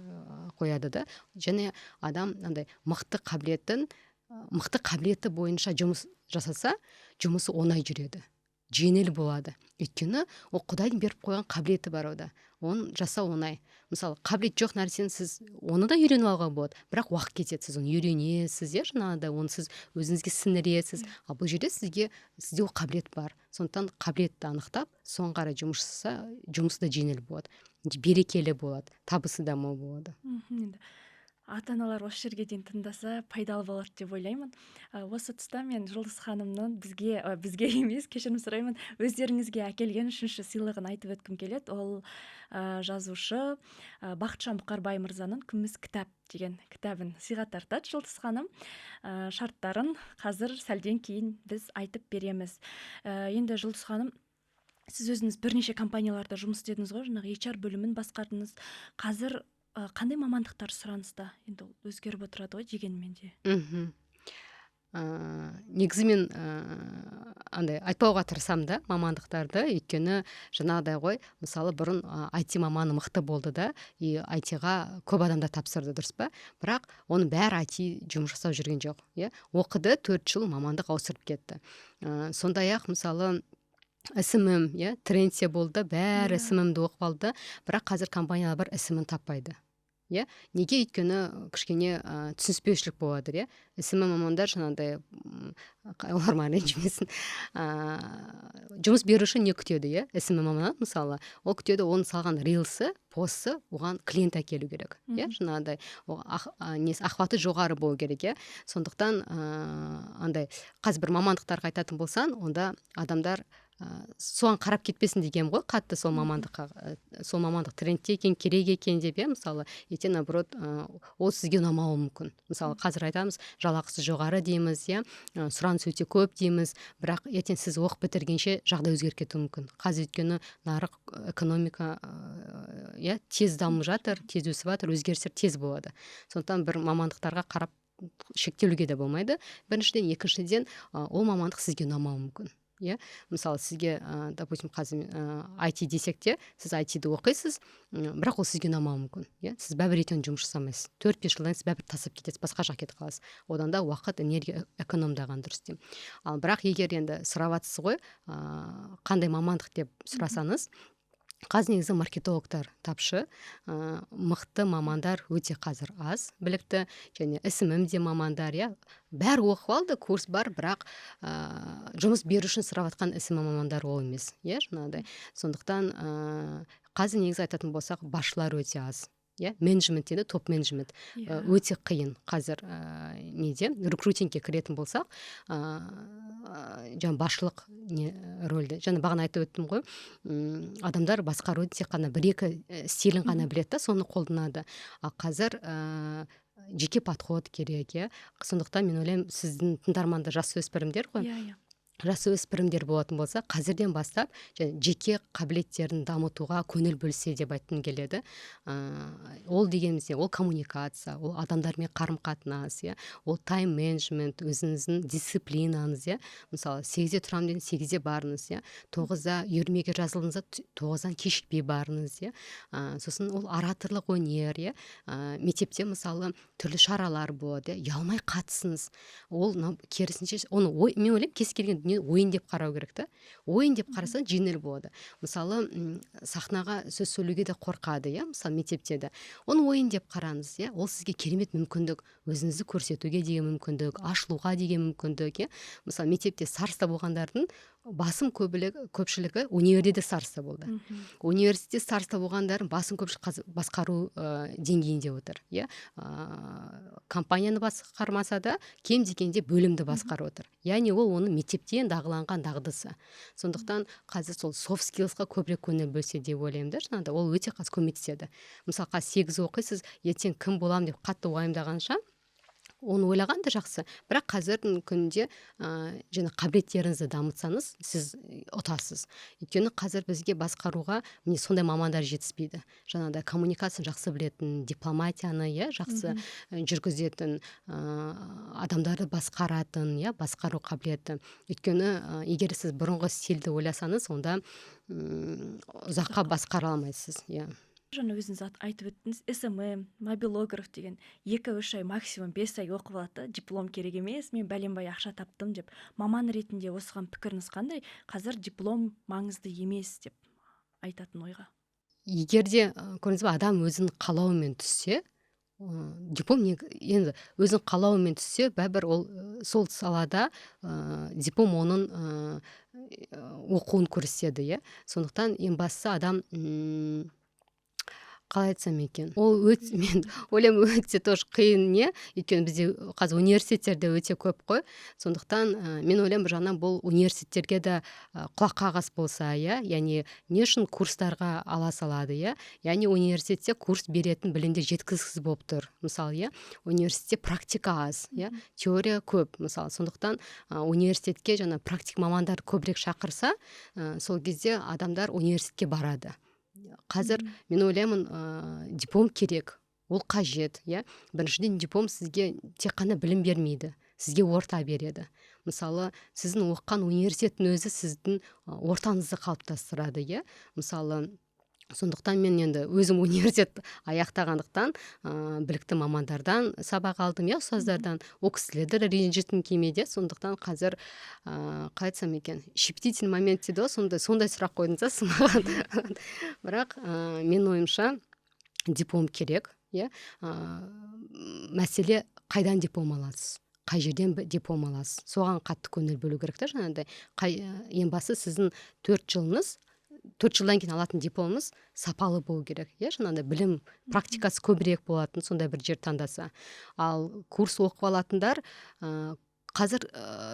қояды да. Және адам андай мықты қабілетін, мықты қабілеті бойынша жұмыс жасаса, жұмысы оңай жүреді, жеңіл болады, өйткені ол Құдайдың беріп қойған қабілеті бар ода, оны жасау оңай. Мысалы, қабілет жоқ нәрсені сіз оны да үйреніп алуға болады, бірақ уақыт кетеді, сіз оны үйренесіз, иә, жаңағыдай оны сіз өзіңізге сіңіресіз. Ал бұл жерде сізде ол қабілет бар. Сондықтан қабілетті анықтап, соған қарай жұмыс жасаса, жұмысы да жеңіл болады, берекелі болады, табысы да мол болады. Енді ата аналар осы жерге дейін тыңдаса, пайдалы болады деп ойлаймын. Осы тұста мен Жұлдыз ханымның бізге, бізге емес, кешірім сұраймын, өздеріңізге әкелген үшінші сыйлығын айтып өткім келеді. Ол жазушы Бақытжан Бұқарбай мырзаның «Күміс кітап» деген кітабын сыйға тартады Жұлдыз ханым. Шарттарын қазір сәлден кейін біз айтып береміз. Енді, Жұлдыз ханым, сіз өзіңіз бірнеше компанияларда жұмыс істедіңіз ғой, жаңағы HR бөлімін басқардыңыз. Қазір қандай мамандықтар сұраныста? Енді ол өзгеріп отырады ғой дегенмен де. Негізі мен андай айтпауға тырысамын да мамандықтарды, өйткені жаңағыдай ғой, мысалы, бұрын IT маманы мықты болды да, и IT-ға көп адамдар тапсырды, дұрыс па? Бірақ оның бәрі IT жұмыс жасап жүрген жоқ, иә, оқыды 4 жыл, мамандық ауыстырып кетті. Сондай ақ, мысалы СММ, иә, трендте болды да, бәрі СММ-ді оқып алды да, бірақ қазір компаниялар бар, СММ таппайды, иә. Неге? Өйткені кішкене түсініспеушілік болады, иә. СММ мамандар жаңағыдай, олар маған ренжімесін, жұмыс беруші не күтеді, иә, СММ маманнан? Мысалы, ол күтеді, оның салған рилсы, посты оған клиент әкелу керек, иә, жаңағыдай несі, охваты жоғары болу керек, иә. Сондықтан андай қазір бір мамандықтарға айтатын болсаң, онда адамдар соған қарап кетпесін дегенім ғой қатты сол мамандыққа, сол мамандық трендте екен, керек екен деп, иә. Мысалы, ертең, наоборот, ол сізге ұнамауы мүмкін. Мысалы, қазір айтамыз, жалақысы жоғары дейміз, иә, сұраныс өте көп дейміз, бірақ ертең сіз оқып бітіргенше жағдай өзгеріп кетуі мүмкін. Қазір, өйткені, нарық, экономика, иә, тез дамып жатыр, тез өсіп жатыр, өзгерістер тез болады. Сондықтан бір мамандықтарға қарап шектелуге де болмайды, біріншіден. Екіншіден, ол мамандық сізге ұнамауы мүмкін, иә. Мысалы, сізге, допустим, қазір IT десек те, сіз IT-ді оқисыз, бірақ ол сізге ұнамауы мүмкін, иә. Сіз бәрібір ертең жұмыс жасамайсыз, 4-5 жылдан сіз бәрібір тастап кетесіз, басқа жаққа кетіп қаласыз. Одан да уақыт, энергия экономдаған дұрыс деймін. Ал бірақ егер енді сұрап жатсыз ғой, қандай мамандық деп сұрасаңыз, қазір негізі маркетологтар тапшы, мықты мамандар өте қазір аз, білікті және СММ де мамандар, иә, бәрі оқып алды, курс бар, бірақ жұмыс беру үшін сұрап жатқан СММ мамандар ол емес, иә, жаңағыдай. Сондықтан қазір негізі айтатын болсақ, басшылар өте аз, иә, менеджмент дейді, топ менеджмент өте қиын қазір. Неде, рекрутингке кіретін болсақ, жаңа басшылық не рөлді, жаңа бағана айтып өттім ғой, адамдар басқарудың тек қана бір екі стилін ғана біледі да, соны қолданады. Ал қазір жеке подход керек, иә. Сондықтан мен ойлаймын, сіздің тыңдармандар жасөспірімдер ғой. Иә иә Жасөспірімдер болатын болса, қазірден бастап және жеке қабілеттерін дамытуға көңіл бөлсе деп айтқым келеді. Ол дегеніміз не? Ол коммуникация, ол адамдармен қарым қатынас, иә, ол тайм менеджмент, өзіңіздің дисциплинаңыз, иә. Мысалы, 8-де тұрамын дедіңіз, 8-де барыңыз, иә. 9-да үйірмеге жазылдыңыз да, 9-дан кешікпей барыңыз, иә. Сосын ол ораторлық өнер, иә. Мектепте, мысалы, түрлі шаралар болады, иә, ұялмай қатысыңыз. Ол керісінше, оны ой, мен ойлаймын, кез келген дүние ойын деп қарау керек та. Ойын деп қарасаң, жеңіл болады. Мысалы, сахнаға сөз сөйлеуге де қорқады, иә, мысалы, мектепте де. Оны ойын деп қараңыз, иә. Ол сізге керемет мүмкіндік, өзіңізді көрсетуге деген мүмкіндік, ашылуға деген мүмкіндік, иә. Мысалы, мектепте староста болғандардың басым көпшілігі универде де староста болды. Университетте староста болғандардың басым көпшілігі қазір басқару деңгейінде отыр, иә. Компанияны басқармаса да, кем дегенде бөлімді басқарып отыр, яғни ол оның мектептен дағыланған дағдысы. Сондықтан қазір сол soft skills қа көбірек көңіл бөлсе деп ойлаймын да. Жаңағыдай ол өте қазір көмектеседі. Мысалы, қазір 8 оқисыз, ертең кім боламын деп қатты уайымдағанша, оны ойлаған да жақсы, бірақ қазірдің күнінде жаңа қабілеттеріңізді дамытсаңыз, сіз ұтасыз. Өйткені қазір бізге басқаруға міне сондай мамандар жетіспейді: жаңағыдай коммуникацияны жақсы білетін, дипломатияны, иә, жақсы жүргізетін, адамдарды басқаратын, иә, басқару қабілеті. Өйткені егер сіз бұрынғы стильді ойласаңыз, онда ұзаққа басқара алмайсыз, иә. Жаңа өзіңіз айтып өттіңіз, СММ, мобилограф деген 2-3 ай, максимум 5 ай оқып алады да, диплом керек емес, мен бәленбай ақша таптым деп. Маман ретінде осыған пікіріңіз қандай? Қазір диплом маңызды емес деп айтатын ойға. Егер де, көрдіңіз ба, адам өзінің қалауымен түссе, диплом не, енді өзінің қалауымен түссе, бәрібір ол сол салада диплом оның оқуын көрсетеді, иә. Сондықтан ең бастысы адам, қалай айтсам екен, ол өте, мен ойлаймын, өте тоже қиын не, өйткені бізде қазір университеттерде өте көп қой. Сондықтан мен ойлаймын, бір жағынан бұл университеттерге де құлақ қағыс болса, иә. Яғни не үшін курстарға ала салады, иә? Яғни университетте курс беретін білімдер жеткіліксіз болып тұр, мысалы, иә. Университетте практика аз, иә, теория көп, мысалы. Сондықтан университетке жаңа практик мамандар көбірек шақырса, сол кезде адамдар университетке барады. Қазір мен ойлаймын, диплом керек, ол қажет, иә. Біріншіден, диплом сізге тек қана білім бермейді, сізге орта береді. Мысалы, сіздің оқыған университеттің өзі сіздің ортаңызды қалыптастырады, иә. Мысалы, Сондықтан мен енді өзім университет аяқтағандықтан, білікті мамандардан сабақ алдым, иә, ұстаздардан. Ол кісілерді де ренжіткім келмейді. Сондықтан қазір, қалай айтсам екен, щепетильный момент дейді ғой, сондай сұрақ қойдыңыз да сіз маған. Бірақ менің ойымша, диплом керек, иә. Мәселе, қайдан диплом аласыз, қай жерден диплом аласыз, соған қатты көңіл бөлу керек та. Жаңағыдай, ең бастысы, сіздің 4 жылыңыз, 4 жылдан кейін алатын дипломыңыз сапалы болу керек, иә. Жаңағыдай білім практикасы көбірек болатын сондай бір жер таңдаса. Ал курс оқып алатындар, қазір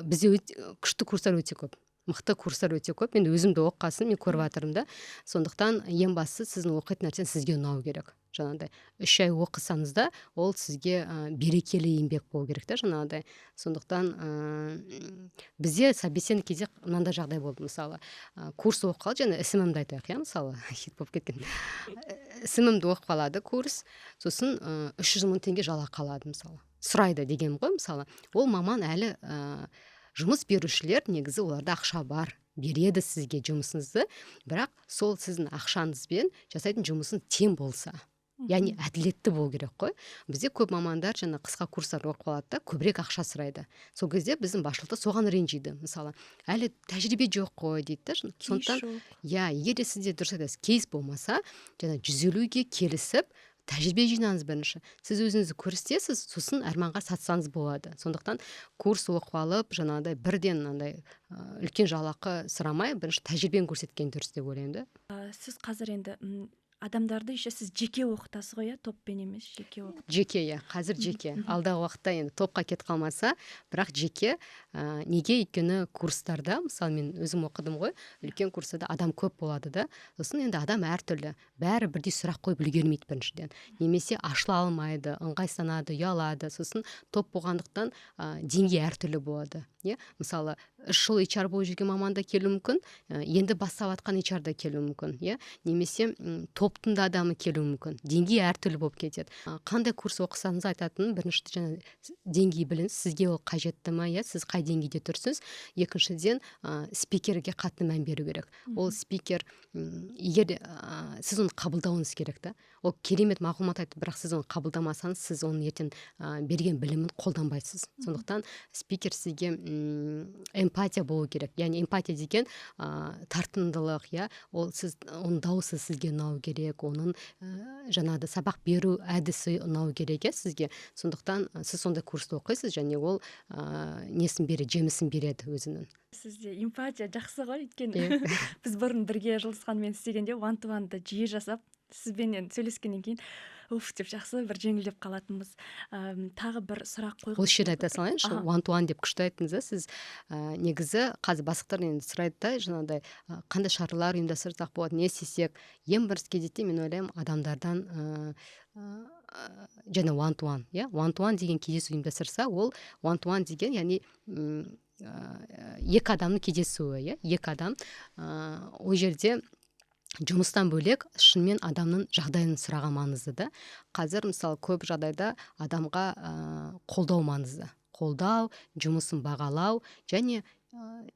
бізде өте күшті курстар, өте көп мықты курстар өте көп. Мен өзім де оқығасын, мен көріп жатырмын да. Сондықтан ең бастысы, сіздің оқитын нәрсеңіз сізге ұнау керек. Жаңағыдай 3 ай оқысаңыз да, ол сізге берекелі еңбек болу керек та жаңағыдай. Сондықтан бізде собеседование кезде мынандай жағдай болды. Мысалы, курс оқып қалды, жаңа СММ-ді айтайық, иә, мысалы, хит болып кеткен СММ-ді оқып қалады курс, сосын 300 000 теңге жалақы алады, мысалы, сұрайды дегенім ғой. Мысалы, ол маман әлі, жұмыс берушілер негізі, оларда ақша бар, береді сізге жұмысыңызды, бірақ сол сіздің ақшаңызбен жасайтын жұмысың тең болса, яғни әділетті болу керек қой. Бізде көп мамандар жаңа қысқа курстар оқып қалады да, көбірек ақша сұрайды. Сол кезде біздің басшылық соған ренжиді, мысалы, әлі тәжірибе жоқ қой дейді да. Сондықтан, иә, егер де сізде, дұрыс айтасыз, кейс болмаса, жаңа 150-ге келісіп, тәжірибе жинаңыз. Бірінші сіз өзіңізді көрсетесіз, сосын әрманға сатсаңыз болады. Сондықтан курс оқып алып, жаңағыдай бірден мынандай үлкен жалақы сұрамай, бірінші тәжірибені көрсеткен дұрыс деп ойлаймын да. Сіз қазір енді адамдарды еще сіз жеке оқытасыз ғой, иә, топпен емес, жеке? Жеке, иә, қазір жеке. Алдағы уақытта енді топқа кетіп қалмаса, бірақ жеке. Неге? Өйткені курстарда, мысалы, мен өзім оқыдым ғой, үлкен курстарда адам көп болады да. Сосын енді адам әртүрлі, бәрі бірдей сұрақ қойып үлгермейді біріншіден, немесе ашыла алмайды, ыңғайсызданады, ұялады. Сосын топ болғандықтан, деңгей әртүрлі болады, иә. Мысалы, 3 жыл HR болып жүрген маман да келуі мүмкін, енді бастап жатқан HR да келуі мүмкін, иә, немесе топтың да адамы келуі мүмкін. Деңгей әртүрлі болып кетеді. Қандай курс оқысаңыз, айтатыным, бірінші, жаңа деңгей біліңіз, сізге ол қажетті ма, иә, сіз қай деңгейде тұрсыз. Екіншіден, спикерге қатты мән беру керек. Ол спикер, егер сіз оны қабылдауыңыз керек та. Ол керемет мағлұмат айтты, бірақ сіз оны қабылдамасаңыз, сіз оның ертең берген білімін қолданбайсыз. Сондықтан спикер сізге эмпатия болу керек, яғни эмпатия деген тартымдылық, иә. Ол сіз, оның дауысы сізге ұнау керек, оның жаңағыдай сабақ беру әдісі ұнау керек, иә, сізге. Сондықтан сіз сондай курсты оқисыз және ол несін береді, жемісін береді өзінің. Сізде эмпатия жақсы ғой, өйткені біз бұрын бірге Жұлдыз ханыммен істегенде one to one-ды жиі жасап, сізбенен сөйлескеннен кейін уф деп жақсы бір жеңілдеп қалатынбыз. Тағы бір сұрақ қойғым Осы жерде айта салайыншы. One to one деп күшті айттыңыз да сіз. Негізі қазір бастықтар енді сұрайды да, жаңағыдай, қандай шаралар ұйымдастырсақ болады, не істесек. Ең бірінші кезекте, мен ойлаймын, адамдардан және one to one, иә, one to one деген кездесу ұйымдастырса. Ол one to one деген, яғни екі адамның кездесуі, иә. Екі адам, ол жерде жұмыстан бөлек шынымен адамның жағдайын сұраған маңызды да. Қазір, мысалы, көп жағдайда адамға қолдау маңызды, қолдау, жұмысын бағалау және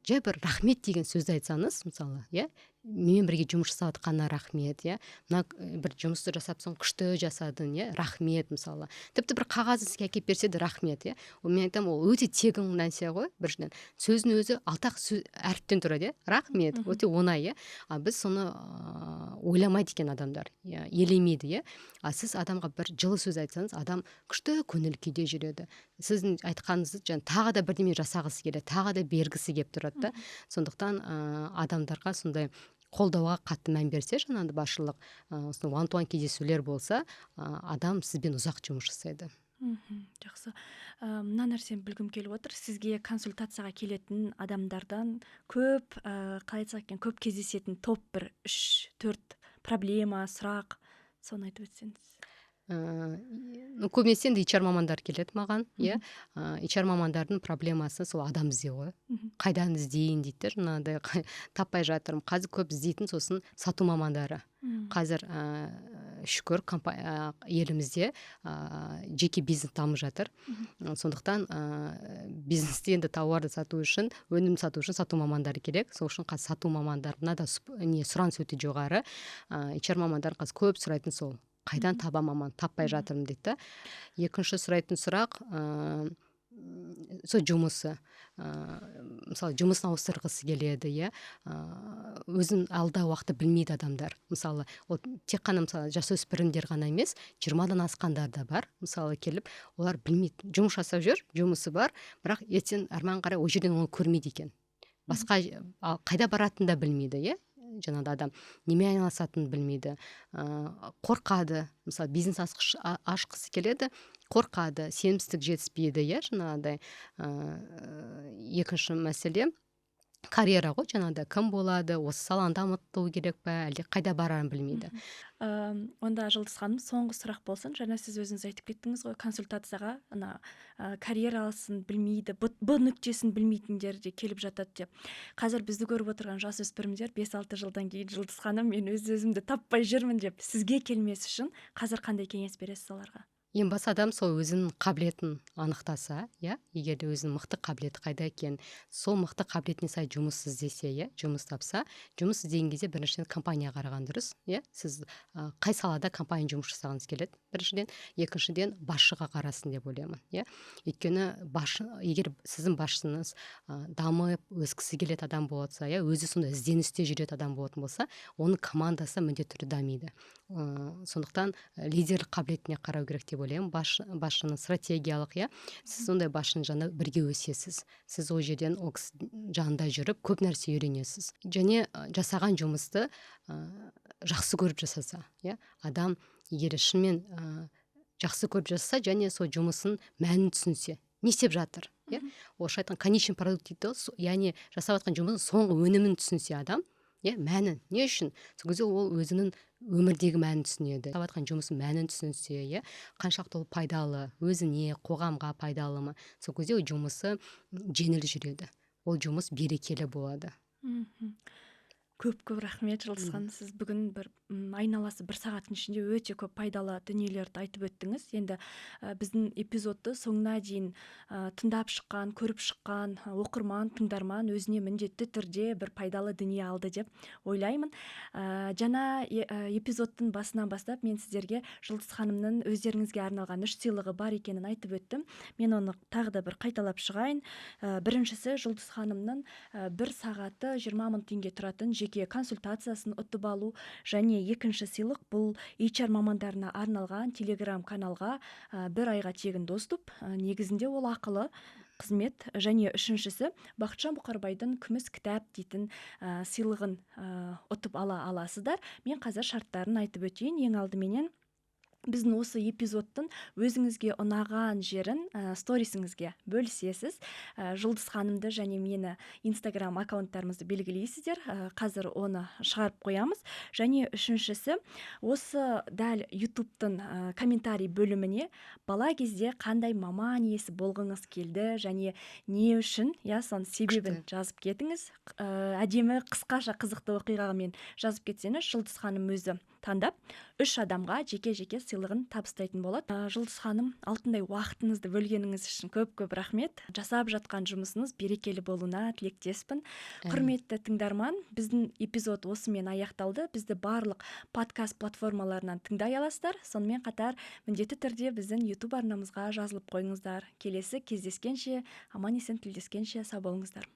жай бір рахмет деген сөзді айтсаңыз, мысалы, иә, менімен бірге жұмыс жасап жатқанына рахмет, иә, мына бір жұмысты жасапсың, күшті жасадың, иә, рахмет. Мысалы, тіпті бір қағазды сізге әкеліп берсе де, рахмет, иә. Ол, мен айтамын, ол өте тегін нәрсе ғой. Біріншіден, сөздің өзі алты ақ әріптен тұрады, иә, рахмет, өте оңай, иә. А біз соны ойламайды екен адамдар, иә, елемейді, иә. А сіз адамға бір жылы сөз айтсаңыз, адам күшті көңіл күйде жүреді, сіздің айтқаныңызды жаңа тағы да бірдеме жасағысы келеді, тағы да бергісі келіп тұрады да. Сондықтан адамдарға сондай қолдауға қатты мән берсе, жаңағыдай басшылық, осындай one to one кездесулер болса, адам сізбен ұзақ жұмыс жасайды. Жақсы. Мына нәрсені білгім келіп отыр: сізге консультацияға келетін адамдардан көп, қалай айтсақ екен, көп кездесетін топ бір үш төрт проблема, сұрақ, соны айтып өтсеңіз. Ну, көбінесе енді HR мамандар келеді маған, иә. HR мамандардың проблемасы сол адам іздеу ғой. Қайдан іздейін дейді да, жаңағыдай, таппай жатырмын. Қазір көп іздейтін сосын сату мамандары. Қазір Шүкір, елімізде жеке бизнес дамып жатыр. Сондықтан бизнесте енді тауарды сату үшін, өнім сату үшін сату мамандары керек. Сол үшін қазір сату мамандарына да не сұраныс өте жоғары. HR мамандары қазір көп сұрайтын сол: «Қайдан табамын маман, таппай жатырмын», – дейді да. Екінші сұрайтын сұрақ сол жұмысы, мысалы, жұмысын ауыстырғысы келеді, иә. Өзін алдағы уақытта білмейді адамдар. Мысалы, ол тек қана, мысалы, жасөспірімдер ғана емес, 20-дан асқандар да бар. Мысалы, келіп олар білмейді, жұмыс жасап жүр, жұмысы бар, бірақ ертең әрман қарай ол жерден оны көрмейді екен, басқа ал қайда баратынын да білмейді, иә. Жаңағыдай адам немен айналысатынын білмейді, қорқады. Мысалы, бизнес ашқысы келеді, қорқады, сенімсіздік жетіспейді, иә, жаңағыдай. Екінші мәселе карьера ғой, жаңағыдай кім болады, осы саланы дамыту керек пе, әлде қайда барарын білмейді. Онда, Жұлдыз ханым, соңғы сұрақ болсын. Жаңа сіз өзіңіз айтып кеттіңіз ғой, консультацияға ана карьерасын білмейді, б нүктесін білмейтіндер де келіп жатады деп. Қазір бізді көріп отырған жасөспірімдер 5-6 жылдан кейін «Жұлдыз ханым, мен өз өзімді таппай жүрмін» деп сізге келмес үшін қазір қандай кеңес бересіз оларға? Ең басты, адам сол өзінің қабілетін анықтаса, иә. Егер де өзінің мықты қабілеті қайда екен, сол мықты қабілетіне сай жұмыс іздесе, иә, жұмыс тапса. Жұмыс іздеген кезде біріншіден компанияға қараған дұрыс, иә. Сіз қай салада компания жұмыс жасағыңыз келеді, біріншіден. Екіншіден, басшыға қарасын деп ойлаймын, иә. Өйткені басшы, егер сіздің басшыңыз дамып өскісі келетін адам болса, иә, өзі сондай ізденісте жүретін адам болатын болса, оның командасы міндетті түрде дамиды. Сондықтан лидерлік қабілетіне қарау керек деп ойлаймын, басшының стратегиялық, иә. Сіз сондай басшының жанында бірге өсесіз, сіз ол жерден, ол кісінің жанында жүріп көп нәрсе үйренесіз. Және жасаған жұмысты жақсы көріп жасаса, иә, адам егер шынымен жақсы көріп жасаса және сол жұмысын мәнін түсінсе, не істеп жатыр, иә, орысша айтқан конечный продукт дейді ғой, яғни жасап жатқан жұмысының соңғы өнімін түсінсе адам, иә, мәнін, не үшін, сол кезде ол өзінің өмірдегі мәнін түсінеді. Жасап жатқан жұмысының мәнін түсінсе, иә, қаншалықты ол пайдалы өзіне, қоғамға пайдалы ма, сол кезде ол жұмысы жеңіл жүреді, ол жұмыс берекелі болады. Көп көп рахмет, Жұлдыз ханым. Сіз бүгін бір айналасы бір сағаттың ішінде өте көп пайдалы дүниелерді айтып өттіңіз. Енді біздің эпизодты соңына дейін тыңдап шыққан, көріп шыққан оқырман, тыңдарман өзіне міндетті түрде бір пайдалы дүние алды деп ойлаймын. Жаңа эпизодтың басынан бастап мен сіздерге Жұлдыз ханымның өздеріңізге арналған үш сыйлығы бар екенін айтып өттім. Мен оны тағы да бір қайталап шығайын. Біріншісі Жұлдыз ханымның бір сағаты 20 000 теңге тұратын жеке консультациясын ұтып алу. Және екінші сыйлық бұл HR мамандарына арналған телеграм каналға бір айға тегін доступ. Негізінде ол ақылы қызмет. Және үшіншісі Бақытжан Бұқарбайдың күміс кітап дейтін сыйлығын ұтып ала аласыздар. Мен қазір шарттарын айтып өтейін. Ең алдыменен біздің осы эпизодтың өзіңізге ұнаған жерін сторисіңізге бөлісесіз. Жұлдыз ханымды және мені, Инстаграм аккаунттарымызды белгілейсіздер. Қазір оны шығарып қоямыз. Және үшіншісі осы дәл Ютубтың комментарий бөліміне бала кезде қандай маман иесі болғыңыз келді және не үшін, иә, соның себебін жазып кетіңіз. Әдемі, қысқаша, қызықты оқиғамен жазып кетсеңіз, Жұлдыз ханым өзі таңдап үш адамға жеке жеке сыйлығын табыстайтын болады. Жұлдыз ханым, алтындай уақытыңызды бөлгеніңіз үшін көп көп рахмет. Жасап жатқан жұмысыңыз берекелі болуына тілектеспін. Құрметті тыңдарман, біздің эпизод осымен аяқталды. Бізді барлық подкаст платформаларынан тыңдай аласыздар. Сонымен қатар міндетті түрде біздің YouTube арнамызға жазылып қойыңыздар. Келесі кездескенше, аман есен тілдескенше сау болыңыздар.